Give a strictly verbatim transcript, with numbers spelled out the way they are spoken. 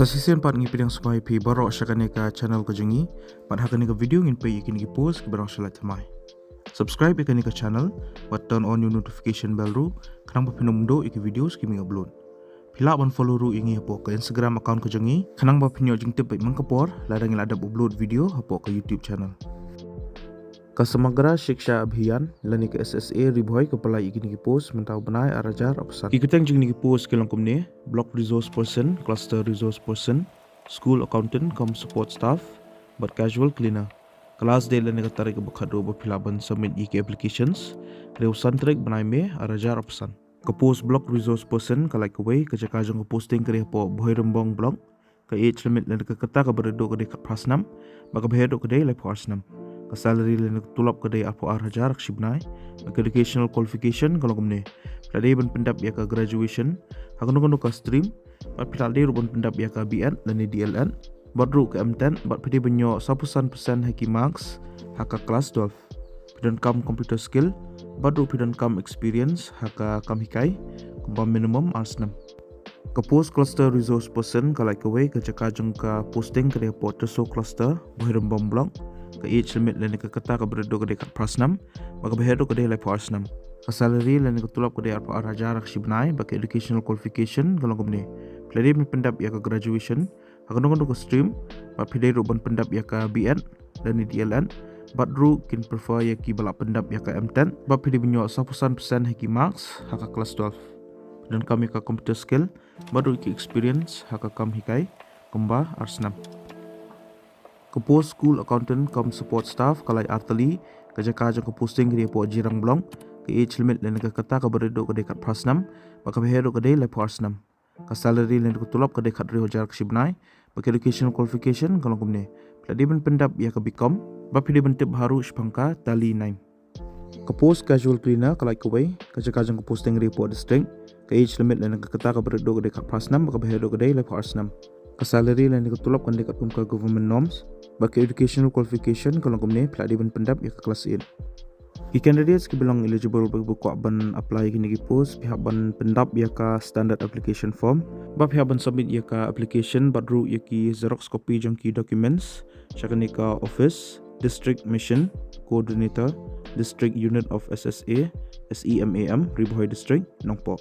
Sa shisien pat ngi pdiang sngewbha ïa phi baroh sha kane ka channel ka jong ngi, bad ha kane ka video ngin peit ïa kine ki post kiba dang sha lait thymmai. Subscribe ïa kane ka channel bad turn on ïa u notification bell ruh, khnang ba phin ym duh ïa ki videos kiba ngi upload. Phi lah ban follow ruh ïa ngi hapoh ka Instagram account ka jong ngi, khnang ba phin ïoh jingtip beit man ka por lada ngi la dep upload video hapoh ka YouTube channel. Ka Samagra Shiksha Abhiyan lane ka S S A Ri Bhoi ka pynlait ïa kine ki post mynta u bnai ar hajar arphew san. Ki kyrteng jong kine ki post ki long kumne: Block Resource Person, Cluster Resource Person, School Accountant cum Support Staff, bad Casual Cleaner. Ka last date lane ka tarik kaba khatduh ba phi lah ban submit ïa ki applications ka dei u san tarik bnai May ar hajar arphew san. Ka post Block Resource Person ka lait kawei, ka jaka jong ka posting ka dei hapoh Bhoirymbong Block. Ka age limit lane ka kyrta kaba rit duh ka dei khatphra snem, bad kaba her duh ka dei laiphew ar snem. Ka salary lane ka tulop ka dei arphew ar hajar ha ka shi bnai. Bad ka educational qualification ka long kumne: phi la dei ban pyndep ïa ka graduation ha kano kano ka stream, bad phi la dei ruh ban pyndep ïa ka B Ed lane D L Ed, bad ruh ka M Ted, bad phi dei ban ïoh sawphew san percent ha ki marks ha ka class twelve. Phi donkam computer skill, bad ruh phi donkam experience ha ka kam hikai kumba minimum ar snem. Ka post Cluster Resource Person ka lait kawei, ka jaka jong ka posting ka dei hapoh Teso Cluster, Bhoirymbong Block. Ka age limit lane ka kyrta kaba rit duh ka dei khatphra snem, bad kaba her duh ka dei laiphew ar snem. Ka salary lane ka tulop ka dei arphew ar hajar ha ka shi bnai, bad ka educational qualification ka long kumne: phi la dei ban pyndep ïa ka graduation ha kano kano ka stream, bad phi dei ruh ban pyndep ïa ka B Ed lane D L Ed, bad ruh kin prefer ïa kiba la pyndep ïa ka M Ted, bad phi dei ban ïoh sawphew san percent ha ki marks ha ka class twelve. Phi donkam ïa ka computer skill, bad ruh ki experience ha ka kam hikai kumba ar snem. Ka post School Accountant cum Support Staff ka lait ar tylli, ka jaka jong ka posting ka dei hapoh Jirang Block. Ka age limit lane ka kyrta kaba rit duh ka dei khatphra snem, bad kaba her duh ka dei laiphew ar snem. Ka salary lane ka tulop ka dei khathynriew hajar ha ka shi bnai. Bad ka educational qualification ka long kumne: phi la dei ban pyndep ïa ka B Com, bad phi dei ban tip bha ruh shaphang ka Tally nine. Ka post Casual Cleaner ka lait kawei, ka jaka jong ka posting ka dei hapoh District. Ka age limit lane ka kyrta kaba rit duh ka dei khatphra snem, bad kaba her duh ka dei laiphew ar snem. Ka salary lane ka tulop kan dei katkum ka government norms. Bad ka educational qualification ka long kumne: phi la dei ban pyndep ïa ka class eight. Ki candidates kiba long eligible bad kiba kwah ban apply ïa kine ki post, phi hap ban pyndep ïa ka standard application form, bad phi hap ban submit ïa ka application bad ruh ïa ki xerox copy jong ki documents sha kane ka office: District Mission Coordinator, District Unit of S S A, S E M A M, Ri Bhoi District, Nongpoh.